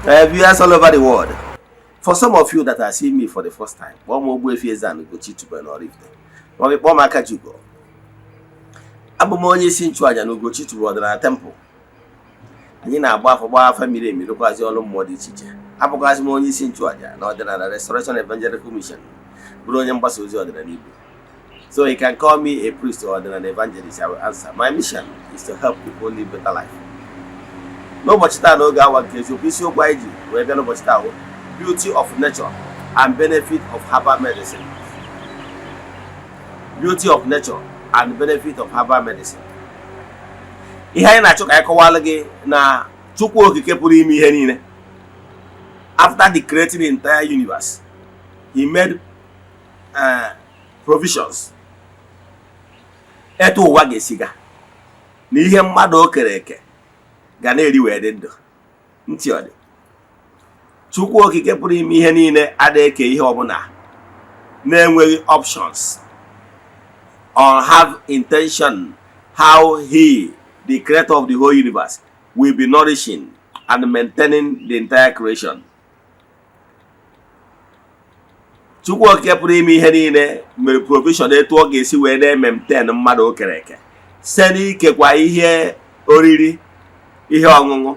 Viewers all over the world. For some of you that are seeing me for the first time, kpọọ m Ogbuefi Eze-Ana Ugochi tubelu n'Oraifite, maọbụ kpọọ m Akajiugo. Abụ m onye isi nchụaja na Ugochi tubelu ọdịnala temple. Anyị na-agba afọ, gbaa afa miri emi, rụkwazi ọrụ mmụọ dị iche iche. Abụkwazị m onye isi nchụaja na Ọdịnala Restoration Evangelical Mission, bụrụ onye mgbasa ozi ọdịnala Igbo. So you can call me a priest or an evangelist, I will answer. My mission is to help people live better life. N'ụbọchị taa, n'oge awa nke eziokwu, isiokwu anyị ji wee bịa n'ụbọchị taa bụ beauty of nature and benefit of herbal medicine. Beauty of nature and benefit of herbal medicine. Ihe anyị na-achọ ka anyị kọwalụ gị na Chukwu Okike pụrụ ime ihe niile, after the creating the entire universe, he made provisions etu ụwa ga-esi ga na ihe mmadụ o kere eke ga na-eri wee dị ndụ. Ntị ọ dị? Chukwu Okike pụrụ ime ihe niile adịghị eke ihe ọbụla na-enweghị options or have intention how he, the creator of the whole universe, will be nourishing and maintaining the entire creation. Chukwu Okike pụrụ ime ihe niile mere provision etu ọ ga-esi wee na-emaintain mmadụ o kere eke site n'ikekwa ihe oriri, ihe ọṅụṅụ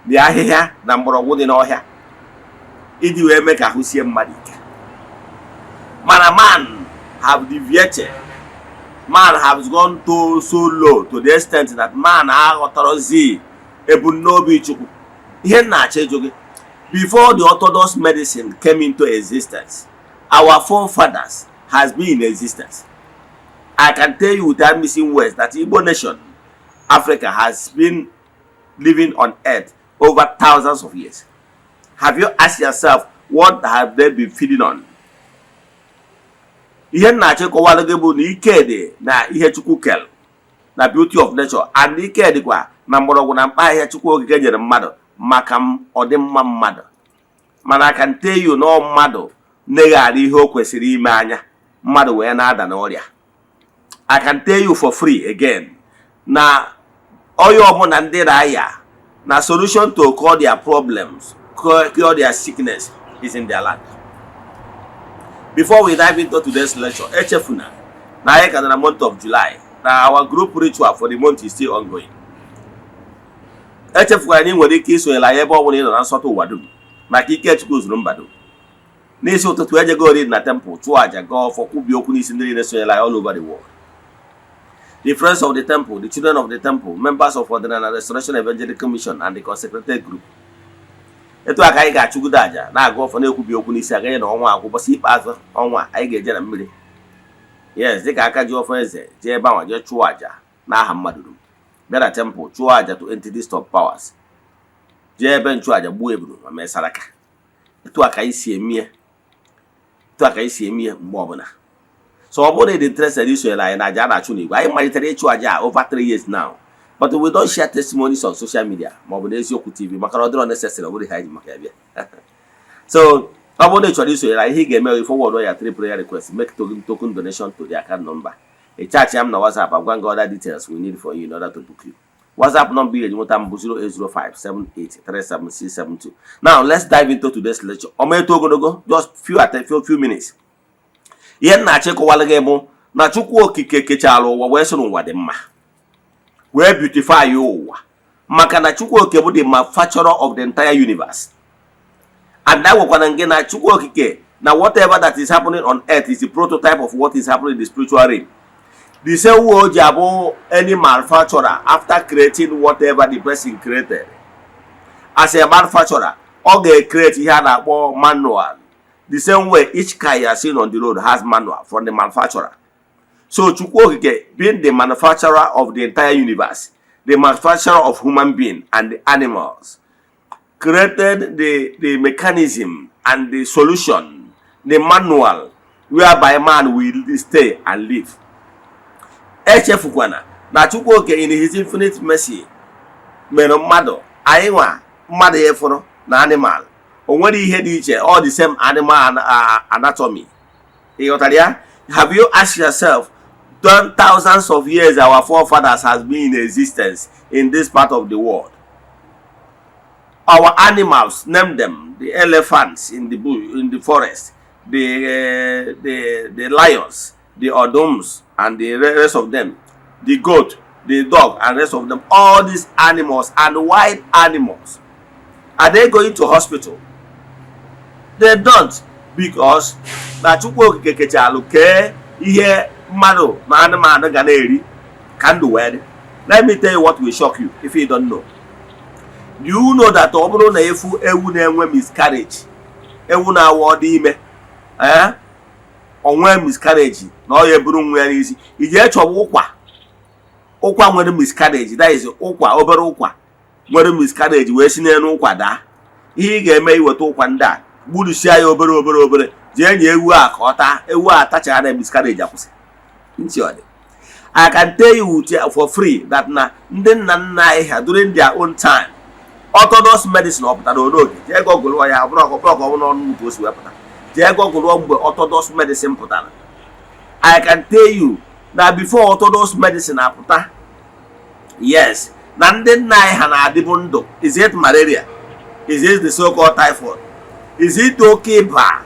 dị, ahịhịa na mgbọrọgwụ dị n'ọhịa, iji wee mee ka ahụ sie mmadụ ike. Mana man have deviated. Man has gone to so low to the extent that man aghọtarozi ebumnobi Chukwu. Ihe m na-achọ ịjụ gị: before the orthodox medicine came into existence, our forefathers has been in existence. I can tell you without missing words that Igbo nation, Africa, has been living on earth over thousands of years. Have you asked yourself, what have they been feeding on? Ihe m na-achọ ịkọwara gị bụ na ike dị na ihe Chukwu kere, na beauty of nature, and ike dịkwa na mgbọrọgwụ na mkpa ahịhịa Chukwu Okike nyere mmadụ maka ọdịmma mmadụ. Mana I can tell you na mmadụ neghara ihe o kwesịrị ime anya, mmadụ wee na-ada n'ọrịa. I can tell you for free again na onye ọbụla ndị na-aya na solution to cure their problems, cure their sickness, is in their land. Before we dive into today's lecture, echefuna na anyị ka nọ na month of July, na our group ritual for the month is still ongoing. Echefukwara na ị nwere ike isonyere anyị ebe ọ bụla ị nọ na nsọtụ ụwa dum, maka ike Chukwu zuru mba dum. N'isi ụtụtụ, ejego ori na temple, chụọ aja, gaa ọfọ, kwubie okwu n'isi ndị niile sonyere anyị all over the world, the friends of the temple, the children of the temple, members of Ọdịnala Restoration Evangelical Mission and the consecrated group. Etu a ka anyị ga-achụgide aja, na-agụ ọfọ, na-ekwubi okwu n'isi aganye na ọnwa agwụ. Ụbọchị ikpeazụ ọnwa, anyị ga-eje na mmiri, yes, dịka aka ji ọfọ eze, jee ebe ahụ, jee chụọ aja n'aha mmadụ dum, bịa na temple chụọ aja to entities of powers, jee ebe nchụaja, gbuo eburu ma mee saraka. Etu a ka anyị si eme ya, etu a ka anyị si eme ya mgbe ọbụla. So ọ bụrụ na ị dị interested isonyere anyị na aja a na-achụ n'igwe, anyị malitere ịchụ aja a over 3 years now, but we don't share testimonies on social media maọbụ n'Eziokwu TV, maka na ọ dịrọ necessary. Ọ bụrụ ihe anyị ji maka ya bịa. So ọ bụrụ na ị chọrọ isonyere anyị, ihe ị ga-eme bụ forward ya three prayer requests, make token donation to the account number, ị chat ya m na WhatsApp, agwa gị other details we need for you in order to book you. WhatsApp number ị ga-eji nweta m bụ 08057837672. Now let's dive into today's lecture. Ọ ma eto ogologo, just few at few, few minutes. Ihe m na-achọ ịkọwara gị bụ na Chukwu Okike kechara ụwa wee sị na ụwa dị mma, wee beautify ụwa, maka na Chukwu Okike bụ the manufacturer of the entire universe. And that gwakwana gị na Chukwu Okike na whatever that is happening on earth is the prototype of what is happening in the spiritual realm. The same way o ji abụ any manufacturer, after creating whatever the person created as a manufacturer, ọ ga-create ihe a na-akpọ manual. The same way each car you are seeing on the road has manual from the manufacturer. So Chukwu Okike, being the manufacturer of the entire universe, the manufacturer of human being and the animals, created the mechanism and the solution, the manual whereby man will stay and live. Echefukwana na Chukwu Okike in his infinite mercy mere mmadụ anyị nwa, mmadụ ya fụrụ na animal o nwere ihe dị iche, all the same animal anatomy. Ị ghọtara ya? Have you asked yourself, done thousands of years our forefathers has been in existence in this part of the world, Our animals, name them, the elephants in the bush, in the forest, the lions, the odums, and the rest of them, the goat, the dog, and rest of them, all these animals and wild animals, are they going to hospital? They don't, because na Chukwu Okike kechalụ kee ihe mmadụ na anụmanụ ga na-eri ka ndụ wee dị. Let me tell you what will shock you if you don't know. Do you know that ọ bụrụ na efu ewu na-enwe miscarriage, ewu na-awa ọdị ime, ee, onwe miscarriage na ọ ya eburu nwa ya n'isi, iji chọba ụkwa, ụkwa nwere miscarriage, that is ụkwa, obere ụkwa nwere miscarriage, wee si n'elu ụkwa daa, ihe ị ga-eme, iweta ụkwa ndị a, gburusia ya obere obere obere, jee nye ewu a ka ọ taa. Ewu a tachara na miscarriage akwụsị. Ntị ọ dị. I can tell you for free that na ndị nna nna anyị ha, during their own time, orthodox medicine ọ pụtara n'oge. Jee gọgụlụọ ya, ọ bụrụ ọkụ ọ bụrụ n'ọnụ ka o si wee pụta. Jee gọgụlụọ mgbe orthodox medicine pụtara. I can tell you na before orthodox medicine apụta, yes, na ndị nna anyị ha na-adịbụ ndụ. Is it malaria? Is it the so called typhoid? Is it oke ịba?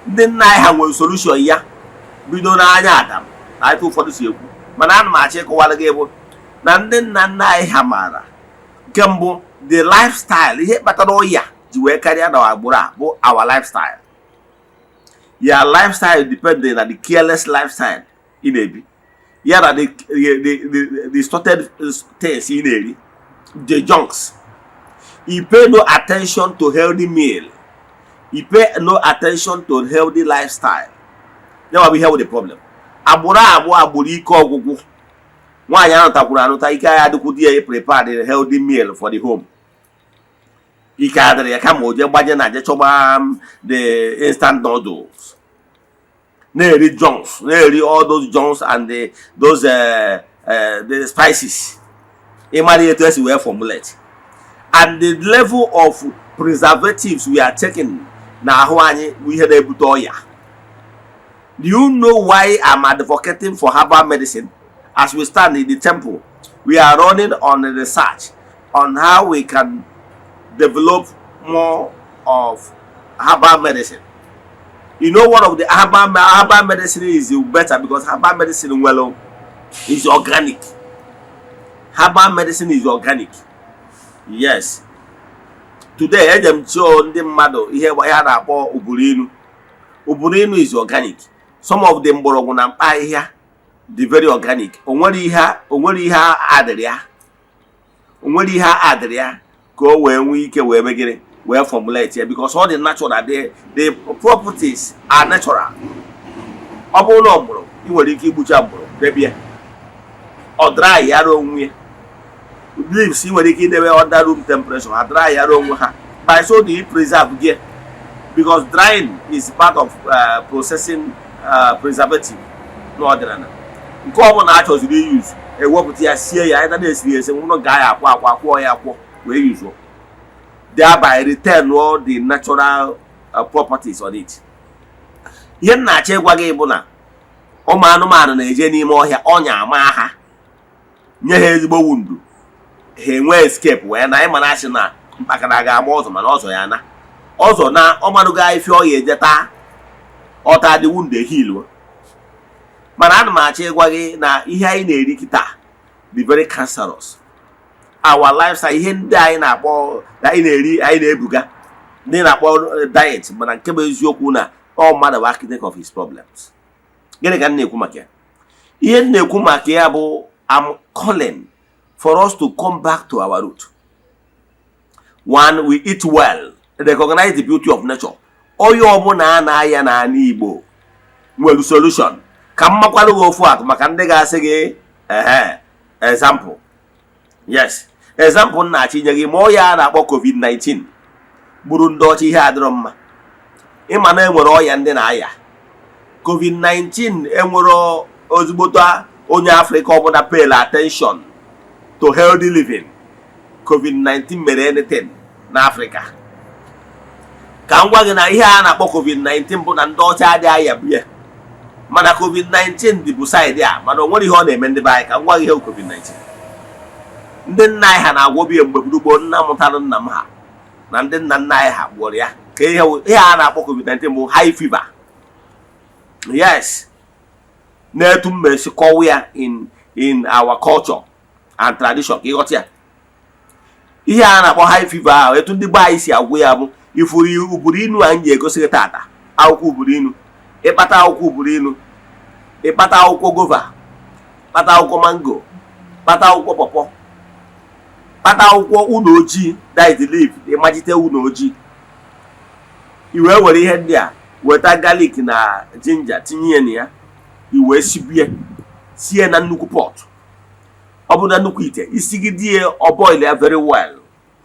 Ndị nna anyị ha nwere solution ya bido n'anya Adam na ife ụfọdụ si ekwu. Mana ana m achọ ịkọwara gị bụ na ndị nna nna anyị ha maara nke mbụ, the lifestyle. Ihe kpatara ọya ji wee karịa na agbụrụ a bụ our lifestyle. Your lifestyle depend na the careless lifestyle ị na-ebi, ya na the distorted things ị na-eri, the junks. You pay no attention to healthy meal, you pay no attention to healthy lifestyle. Ya bụ ihe bụ the problem. Agbụrụ a bụ agbụrụ ike ọgwụgwụ. Nwaanyị anụtakwuru anụta, ike ya adịkwu di ya prepare the healthy meal for the home, ike adịrị ya, kama o jee gbanye na je chọba the instant noodles, na-eri junks, na-eri all those junks and the spices. Ịmara etu esi wee formulate and the level of preservatives we are taking na ahụ anyị bụ ihe na-ebute ọya. Do you know why I'm advocating for herbal medicine? As we stand in the temple, we are running on a research on how we can develop more of herbal medicine. One of the herbal medicine is better because herbal medicine, well, is organic. Herbal medicine is organic. Yes. Today, eje m chọọ ndị mmadụ ihe a na-akpọ uburu inu. Uburu inu is organic. Some of the mgbọrọgwụ na mkpa ahịhịa dị very organic. O nwere ihe adịrị ya. O nwere ihe adịrị ya ka o wee nwee ike wee megịrị wee formulate ya, because all the natural, the properties are natural. Ọ bụrụ na ọ mụrụ, ị nwere ike igbucha mgbọrọgwụ debie, ọ dry yara onwe ya. Leaves ị nwere ike idebe under room temperature, ha dry yara onwe ha. By so do you preserve gị, because drying is part of processing, preservative n'ọdịnala. Nke ọ bụla a chọziri iyuzu, ewepụta ya, sie ya, ịta na-esiri esi, nwụrụ gaa ya akwọ akwọ, akwọ ya akwọ, wee yuzuo, thereby return all the natural properties on it. Ihe m na-achọ ịgwa gị bụ na ụmụ anụmanụ na-eje n'ime ọhịa, ọnya ama ha, nye ha ezigbo wound, ha enwee escape wee na ịma na asị na mkpakara ga-agba ọzọ, mana ọzọ ya na ọzọ na ọmadụgo ife ọ ya eje taa, ọta dị wound ehiluo. Mana ana m achọ ịgwa gị na ihe anyị na-eri kịta dị very cancerous. Our lifestyle, ihe ndị anyị na-akpọ anyị na-eri, anyị na-ebuga, ndị na-akpọ diet, mana nke bụ eziokwu na ọ mmadụ bụ architect of his problems. Gịnị ka m na-ekwu maka ya? Ihe m na-ekwu maka ya bụ, I'm calling for us to come back to our root. One, we eat well, recognize the beauty of nature. Onye ọbụla a na-aya n'ala Igbo nwere solution. Ka m makwara gị ofu atụ maka ndị ga-asị gị ehe. Example, yes, example m na-achọ inye gị, ma ọya a na-akpọ COVID-19 gburu ndị ọcha, ihe adịrọ mma. Ịma na enwere ọya ndị na-aya COVID-19, enwere ozigbote onye Afrịka ọbụla pay attention to healthy living. COVID-19 mere anything n'Afrịka? Ka m gwa gị na ihe a na-akpọ COVID-19 bụ na ndị ọcha adịghị aya bụ ya, mana COVID-19 dị bụ side a, mana o nwere ihe ọ na-eme ndị be anyị. Ka m gwa gị ihe bụ COVID-19. Ndị nna anyị ha na-agwọ biya mgbe gburugburu. Nna mụtara nna m ha Na ndị nna nna anyị ha gwọrọ ya ka ihe a na-akpọ COVID-19 bụ high fever. Yes, na-etu mmesi kọwa ya in our culture and tradition, ka ịghọta ya. Ihe a na-akpọ high fever ahụ, etu ndị be anyị si agwụ ya bụ ifuru uburu inu anyị ji egosi gị tata. Akwụkwọ uburu inu, ịkpata akwụkwọ uburu inu, ịkpata akwụkwọ guava, kpata akwụkwọ mango, kpata akwụkwọ pọpọ, kpata akwụkwọ ụlọ ojii, that is the leaf, ịmajite ụlọ ojii, i wee were ihe ndị a, weta garlic na ginger, tinye ya na ya, i wee sibie sie na nnukwu pot, ọ bụ na nnukwu ite, isigidie, ọ boil ya very well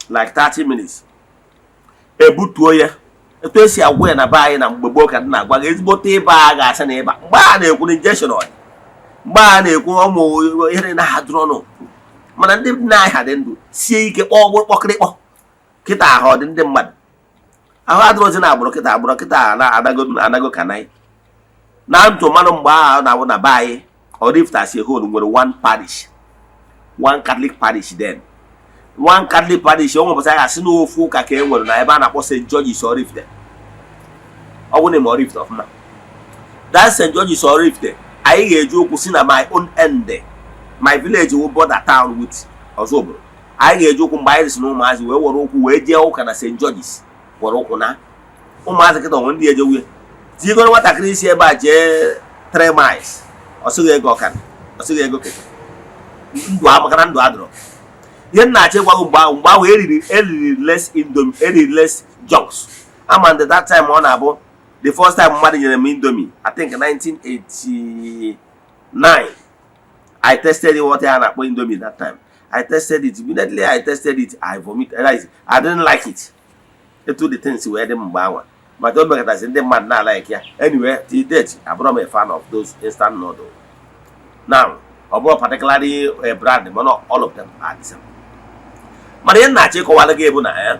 like 30 minutes, ebutuo ya. Etu esi agwụ ya na be anyị na mgbe gboo ka dị na-agwa gị, ezigbote ịba a ga-asị na ịba mgbe a na-ekwu na injection ọ dị, mgbe a na-ekwu ụmụ ihe na ha dụrọnụ, mana ndị nna anyị ha dị ndụ sie ike, kpọọ kpọkịrịkpọ. Kịta ahụ ọ dị ndị mmadụ ahụ adịrọzi na agbụrụ kịta, agbụrụ kịta na-adago anago ka na na ntụ mmanụ. Mgbe ahụ na-awụ na be anyị, Oraifite as a whole nwere one parish, one Catholic parish. Then one Catholic parish, o nwepụta ya asị n'ofu ụka ka e nwere na ebe a na-akpọ St. George's Oraifite. Ọ bụrụ na ime Oraifite ọfụma, that St. George's Oraifite, anyị ga-eji ụkwụ si na my own end, my village wụ border town with Ọzọbụrụ. Anyị ga-eji ụkwụ mgbe anyị si na ụmụazị wee were ụkwụ wee jee ụka na St. George's, were ụkwụ na ụmụazị. Kịta onwe ndị eje wuye tinyegoro nwatakịrị isi ebe a jee 3 miles, ọ sịghị ego ọkada, ọ sịghị ego keke. Ndụ amaka na ndụ adịrọ. Ihe m na-achọ ịgwa gị, mgbe ahụ eriri less Indomie, eriri less junks. Ama ndị that time, ọ na-abụ the first time mmadụ nyere m Indomie, I think 1989, I tested what a na-akpọ Indomie. That time I tested it, immediately I tested it, I vomit. I didn't like it. Etu the things wee dị m mgbe anwa, maka o mekọtasị ndị mmadụ na-alike ya. Anyway, till date, abụrọ m a fan of those instant noodle now. Ọ bụrụ particularly a brand, mana all of them are the same. Mana ihe m na-achọ ịkọwara gị bụ na ya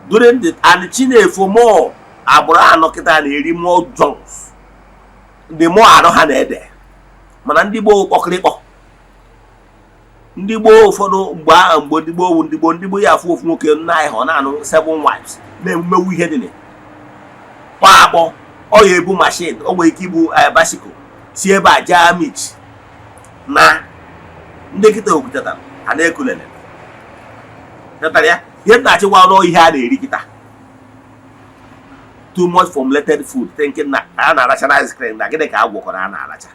during the and Chinefo more agbụrụ anọ kịta na-eri more junks, the more anọ ha na-ede. Mana ndị gboo kpọkịrịkpọ, ndị gboo ụfọdụ mgbe ahụ, mgbe ndị gboo ndị gboo ndị gboo ya afụ ofu nwoke nna anyị ha, ọ na-anụ seven wives, na-emewu ihe dị kpọ akpọ, ọ ya ebu machine, o nwere ike ibu bicycle si ebe a jee Amichi. Na ndị kịta okwutetara ha na-ekulele tetara ya. Ihe m na-achịkwa ọnụ, ihe a na-eri kịta, too much formulated food, thinking na a na-aracha na ice cream na gịnị ka a gwọkọrọ a na-aracha.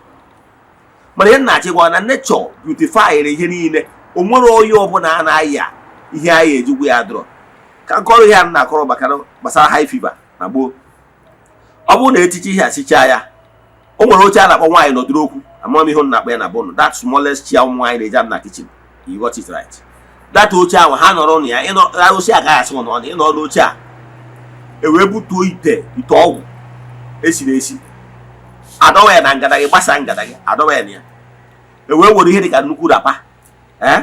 Mana ihe m na-achịkwa na nature beautify ihe niile, o nwere onye ọbụla a na-aya ihe anyị ejigwa ya dụrọ ka nkọrọ. Ihe a m na-akọrọ maka gbasara high fever na gboo, ọ bụrụ na echiche ihe asichaa ya, o nwere oche a na-akpọ nwaanyị nọdụrụ okwu. Amaghị m ihe m na-akpọ ya na bụnụ, that smallest chair ụmụ nwaanyị na-eji am na kitchen. You got it right. That oche ahụ ha nọrọ na ya, ịnọ oche agaghị asị nọ ịnọ n'oche a, ewee butuo ite ọgwụ esiri esi, adọwa ya na ngada gị, gbasa ngada gị, adọwa ya na ya, ewee were ihe dịka nnukwu wrapper, ee,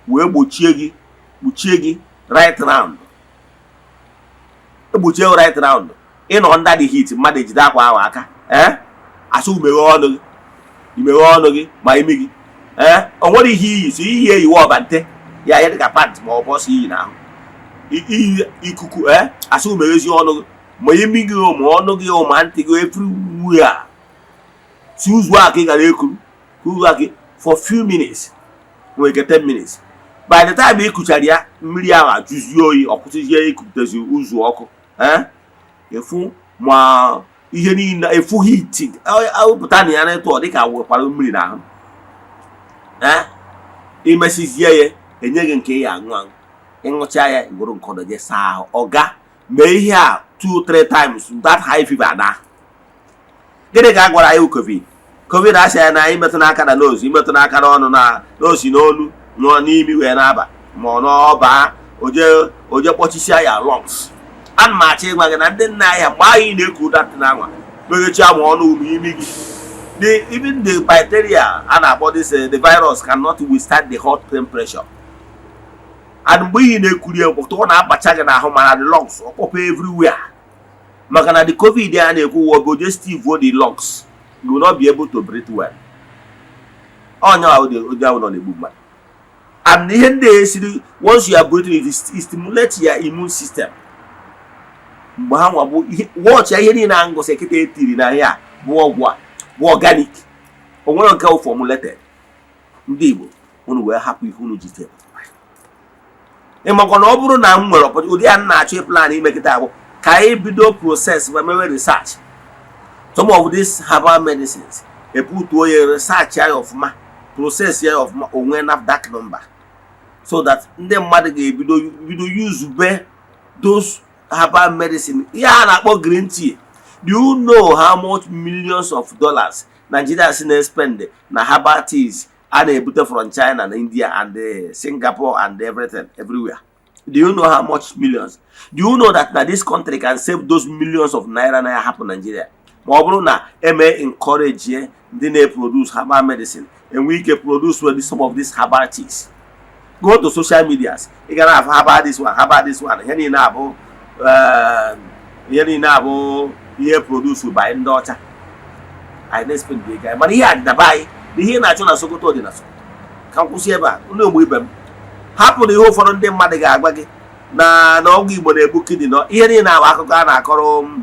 wee gbochie gị, kpuchie gị right round, egbochie right round. Ịnọ under the heat, mmadụ ejide akwa ahụ aka, ee, asụ umeghe ọnụ gị, imeghe ọnụ gị ma imi gị, ee, o nwere ihe iyi so iyi eyiwe ọbante ya, ya dịka pant ma ọ bụ ọsọ iyi n'ahụ iyi ikuku, ee, asụ umeghezi ọnụ gị ma imi gị ma ọnụ gị ma ntị gị, everywhere. Si ụzọ a ka ị gara ekuru ụzọ a ka for few minutes, nwere ike 10 minutes. By the time ị kụchara ya, mmiri ahụ ajụzie oyi, ọ kwụsịzie ikupụtazi ụzọ ọkụ, ee, efu ma ihe niile efu heat awụpụta na ya na-etu ọ dịka wekwara mmiri n'ahụ. Ee, imesizie ya, enye gị nke ya aṅụ aṅụ, ịṅụcha ya, gwụrụ nke ọdọ, je saa ahụ. Ọga mee ihe a 2 3 times, that high fever na gịnị ka a gwara anyị? COVID, COVID asị ya na imetụ n'aka na nose, imetụ n'aka n'ọnụ na n'osi n'olu nọ n'imi wee na-aba ma ọ n'ọba oje oje kpọchisia ya lungs. Ana m achọ ịgwa gị na ndị nna anyị, mgbe anyị na-eku dat na anwa meghechaa ma ọnụ unu imi gị, the even the bacteria a na-akpọ this the virus cannot withstand the hot temperature. And mgbe ihe na-ekuri ekwu, ọ na-abacha gị n'ahụ, mana the lungs ọkpọpụ everywhere, maka na the COVID a na-ekwu wụ congestive the lungs, you will not be able to breathe well. Onye ahụ dị onye ahụ nọ na-egbu mmadụ. And ihe ndị a esiri, once you are breathing it, it stimulates your immune system. Mgbe ha nwa bụ ihe wọchị ya, ihe niile a ngosi kịta etiri na ihe a bụ ọgwụ a bụ organic, o nwere nke wụ formulated. Ndị Igbo, unu wee hapụ ihe unu ji tebụl. Ịmakwa na ọ bụrụ na m nwere ụdị a m na-achọ ịplan ime kịta bụ ka anyị bido process ma mewe research some of these herbal medicines, ebutuo ya, research ya ọfụma, process ya ọfụma, onwe NAFDAC number, so that ndị mmadụ ga-ebido bido use those herbal medicine. Ihe a na-akpọ green tea, do you know how much millions of dollars Nigeria si na-spend na herbal teas a na-ebute from China na India and Singapore and everything everywhere? Do you know how much millions? Do you know that na this country can save those millions of naira na ya hapụ Nigeria ma ọ bụrụ na eme encourage ndị na-produce herbal medicine, enwe ike produce well some of these herbal teas? Go to social medias, ị ga na-afụ herbal this one, herbal this one. Ihe niile abụ ihe produce by ndị ọcha. Anyị na-spend ego anyị, mana ihe a dị na be anyị, na ihe ị na-achọ na Sokoto dị na Sokoto. Ka m kwụsị ebe a. Ndị ogbo ibe m, hapụ na ihe ụfọdụ ndị mmadụ ga-agwa gị na ọgwụ Igbo na-egbu kidney nọ. Ihe niile ahụ akụkọ a na-akọrọ m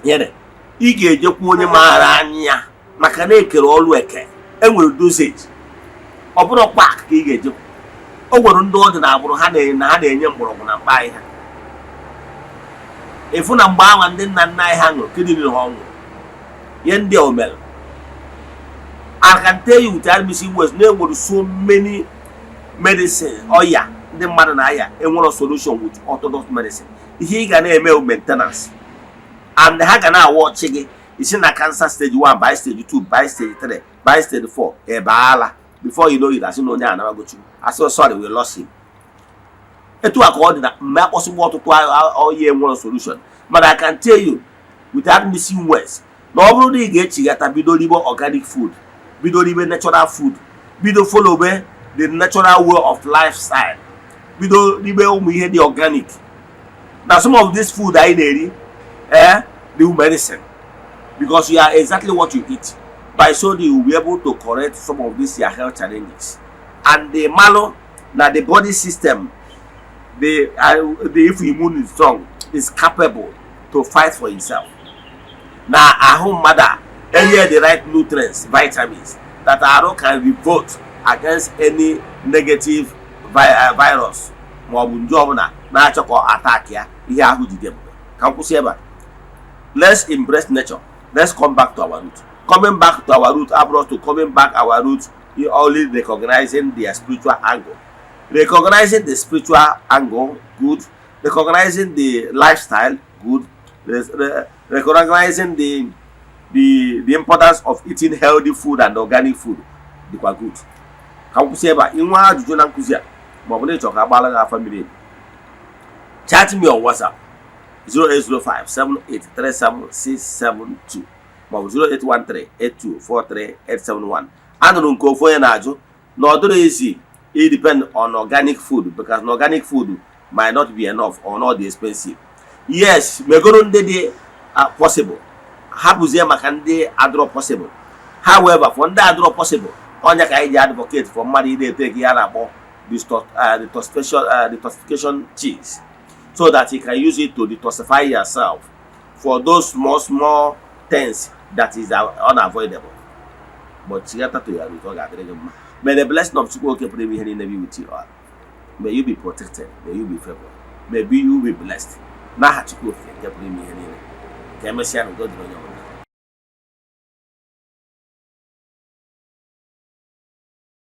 ihe ị ga-ejekwa onye maara anya, maka na ekere ọlụ eke, enwere dosage. Ọ bụrụ kpak ka ị ga-ejekwa, o nwere ndị ọ dị na agbụrụ ha na ha na-enye mgbọrọgwụ na mkpa ahịhịa. Ịfụ na mgbe ahụ ndị nna nna anyị ha ṅụrụ kidney ha ọṅụ ihe ndị a o mere. I can tell you without missing words na enwere so many medicine, ọya ndị mmadụ na-aya, enwere solution with orthodox medicine. Ihe ị ga na-eme bụ maintenance, and ha ga na-awa ọchị gị isi na cancer stage 1 by stage 2 by stage 3 by stage 4 ebaala. Before you know it, asị na onye a anabagochukwu, asị, "Sorry, we lost him." Etu a ka ọ dị na mgbe akpọsịgba ọtụtụ ọya enwere solution. Mana I can tell you without missing words na ọ bụrụ na ị ga-echighata, bido ribe organic food, bido ribe natural food, bido followbe the natural way of lifestyle, bido ribe ụmụ ihe dị organic, na some of this food anyị na-eri, the medicine, because you are exactly what you eat. By so you will be able to correct some of these your health challenges. And the malo na the body system, the if immune is strong, is capable to fight for itself. Na ahụ mmadụ a enye the right nutrients, vitamins, that arụ can revolt against any negative virus ma ọ bụ nje ọbụla na-achọ ka ọ attack ya. Ihe ahụ jide ebube. Ka m kwụsị ebe a. Let's embrace nature. Let's come back to our root. Coming back to our root abroad to coming back our root, only recognizing their spiritual angle, recognizing the spiritual angle, good. Recognizing the lifestyle, good. Recognizing the importance of eating healthy food and organic food dịkwa good. Ka m kwụsị ebe a. Inwe ajụjụ na nkụzi a, ma ọ bụ na ịchọ ka agbara gị afa miri emi, chat me on WhatsApp 08057837672 maọbụ 08138243871. Anụrụ nke ofu onye na-ajụ na ọ dịrị ezi i depend on organic food because na organic food might not be enough or not expensive. Yes, megoro ndị dị possible, hapụzie maka ndị adịrọ possible. However, for ndị adịrọ possible, ọnya ka anyị ji advocate for mmadụ ị na-eteke ihe a na-akpọ detoxification teas, so that you can use it to detoxify yourself for those small small things that is unavoidable. But chighata to your root, ọ ga-adịrị gị mma. May the blessing of Chukwu Oke pụrụ ime ihe niile be with you all. May you be protected, may you be favored, may you be blessed. N'aha Chukwu Okike nke pụrụ ime ihe niile. Ka emesịa, n'udo dịrị onye ọbụla.